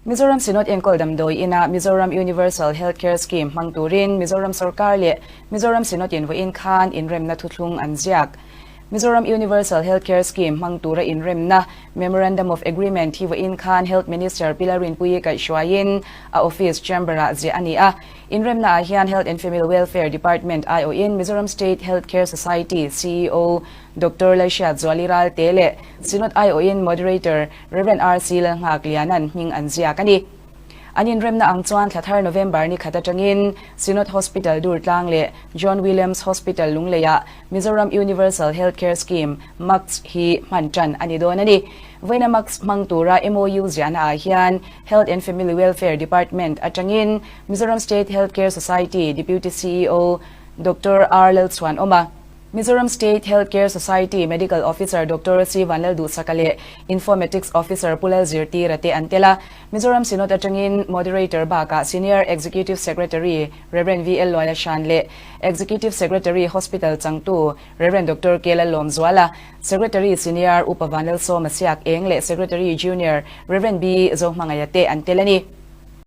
Mizoram Synod enkawl damdawi ina Mizoram Universal Health Care Scheme hmang turin Mizoram sorkar leh Mizoram Synod in vawiin khan inremna thuthlung an ziak. Mizoram Universal Health Care Scheme hmang tura inremna, Memorandum of Agreement, hi vawiin khan Health Minister Pi Lalrinpuii kaihhruaiin a office chamber-ah ziah a ni a. Inremnaah hian Health and Family Welfare Department aiawhin Mizoram State Health Care Society CEO Doctor Lalhriat Zuali Ralte leh Synod aiawhin Moderator Rev. RC Lalnghak Liana'n hming an ziak a ni. An inremna ang chuan thla thar November ni khat atangin Synod Hospital Durtlang leh John Williams Hospital Lungleiah Mizoram Universal Health Care Scheme, MUCS, hi hman tan a ni dawn a ni. Vawiina MUCS hmang tura MOU ziahna ah hian Health and Family Welfare Department atangin Mizoram State Health Care Society Deputy CEO Doctor R Lalchhuanawma, Mizoram State Health Care Society Medical Officer Doctor C Vanlalduhsaka leh Informatics Officer Pu Lalzirtira te an tel a. Mizoram Synod atangin Moderator bakah Senior Executive Secretary Rev VL Luailashan leh Executive Secretary Hospital changtu Rev Doctor K Lallawmzuala, Secretary Senior Upa Vanlalsawma Siak Eng leh Secretary Junior Rev B Zohmangaia te an tel a ni.